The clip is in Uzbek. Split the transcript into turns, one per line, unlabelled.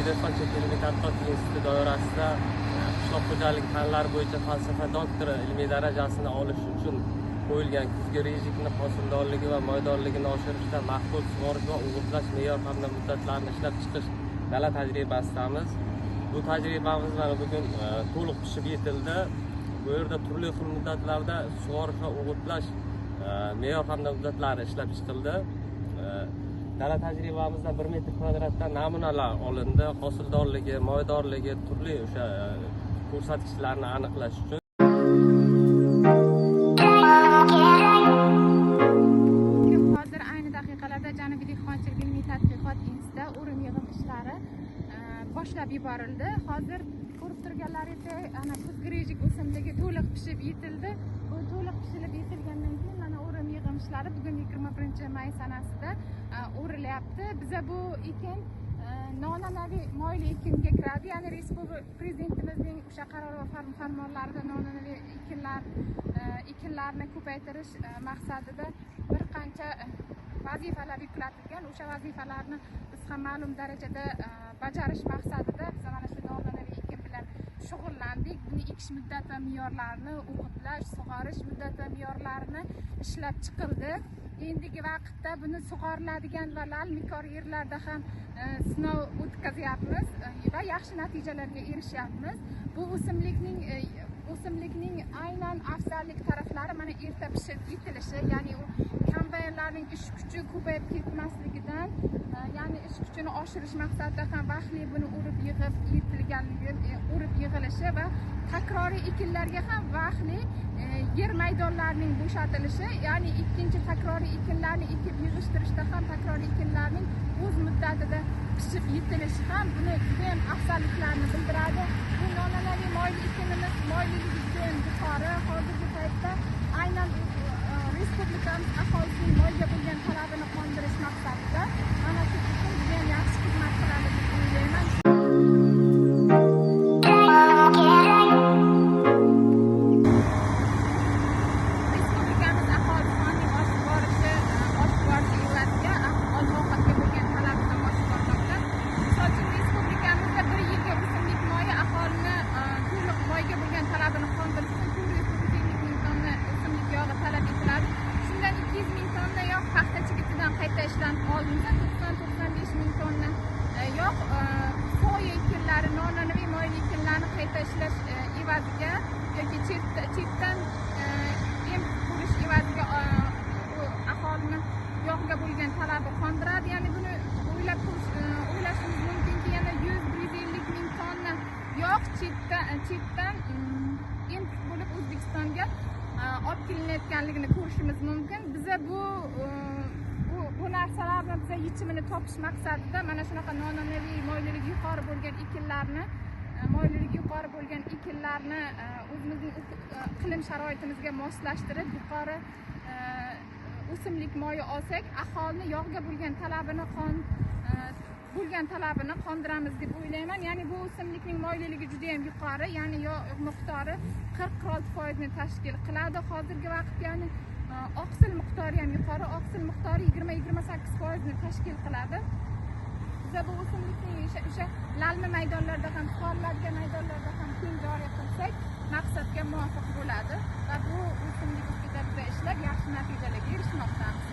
Janubiy dehqonchilik ilmiy tadqiqot instituti doirasida qishloq xo'jalik fanlari bo'yicha falsafa doktori ilmiy darajasini olish uchun qo'yilgan kuzgi rejikni hosildorligi va maydonligini oshirishda maqbul sug'orish va o'g'itlash me'yor hamda muddatlarini ishlab chiqish dala tajribasidamiz. Bu tajribamiz mana bugun to'liq pishib yetildi. Bu yerda turli xil muddatlarda sug'orish va o'g'itlash me'yor hamda muddatlari ishlab chiqildi. Dala tajribamizda 1 metr kvadratdan namunalar olindi. Hosildorligi, moydorligi, turli o'sha ko'rsatkichlarni aniqlash uchun.
Hozir ayni daqiqalarda Janubiy dehqonchilik ilmiy tadqiqot institutida o'rim yig'im ishlari boshlab yuborildi. Hozir ko'rib turganlaringizdek, ana kuzgi rejik o'simligi to'liq pishib yetildi. Bu to'liq pishilib yetilgandan keyin mana o'rim yig'im ishlari bugun 21 may sanasida o'rilyapti. Biza bu ekin noan'anaviy moyli ekinga kiradi. Ya'ni prezidentimizning o'sha qaror va farmonlarida noan'anaviy ekinlarni ko'paytirish maqsadida bir qancha vazifalar yuklatilgan. O'sha vazifalarni biz ham ma'lum darajada bajarish maqsadida biz mana shu noan'anaviy ekin bilan shug'ullandik. Buni ekish muddat va me'yorlarini, o'g'itlash, sug'orish muddat va me'yorlarini ishlab chiqildi. Endigi vaqtda buni sug'oriladigan va lal-mikor yerlarda ham sinov o'tkazyapmiz va yaxshi natijalarga erishyapmiz. Bu o'simlikning aynan afzallik taraflari mana erta pishib yetilishi, ya'ni u kombaynlarning ish kuchi ko'payib ketmasligidan, ya'ni ish kuchini oshirish maqsadida ham vaqtli buni o'rib yig'ib yetilganligi, o'rib yig'ilishi va takroriy ekinlarga ham vaqtli yer maydonlarining bo'shatilishi, ya'ni ikkinchi takroriy ekinlarni ekib yig'ishtirishda ham takroriy ekinlarning o'z muddatida pishib yetilishi ham buni judayam afzalliklarini bildiradi. Bu noan'anaviy moyli ekinimiz moyliligi judayam yuqori. Hozirgi paytda aynan respublikamiz aholisining moyga bo'lgan talabini qondirish maqsadida mana shu ekin judayam yaxshi xizmat qiladi deb o'ylayman. Respublikamiz aholi sonining oshib borishi evaziga oziq ovqatga bo'lgan talab ham oshib bormoqda. Misol uchun, respublikamizda bir yilga o'simlik moyi aholini to'liq moyga bo'lgan talabini qondirish uchun 450 ming tonna o'simlik yog'i talab etiladi. Shundan 200 ming tonna yog' paxta chigitidan qayta ishlanib olinsa, 90-95 ming tonna yog' soya ekinlari, noan'anaviy moyli ekinlarni qayta ishlash evaziga yoki chetdan import bo'lish evaziga aholini yog'ga bo'lgan talabi qondiradi. Ya'ni buni o'ylashimiz mumkinki, yana 100-150 ming tonna yog' chetdan import bo'lib O'zbekistonga olib kelinayotganligini ko'rishimiz mumkin. Biza bu narsalarni biza yechimini topish maqsadida mana shunaqa noan'anaviy moyliligi yuqori bo'lgan ekinlarni o'zimizning iqlim sharoitimizga moslashtirib yuqori o'simlik moyi olsak, aholini yog'ga bo'lgan talabini qondiramiz deb o'ylayman. Ya'ni bu o'simlikning moyliligi juda ham yuqori, ya'ni yog' miqdori 40-46% ni tashkil qiladi. Hozirgi vaqtda ya'ni oqsil miqdori ham yuqori, oqsil miqdori 20-28% ni tashkil qiladi. Biza bu o'simlikning o'sha lalmi maydonlarda ham, sug'oriladigan maydonlarda ham keng joriy qilsak, maqsadga muvofiq bo'ladi va bu o'simlik ustida biza ishlab yaxshi natijalarga erishmoqdamiz.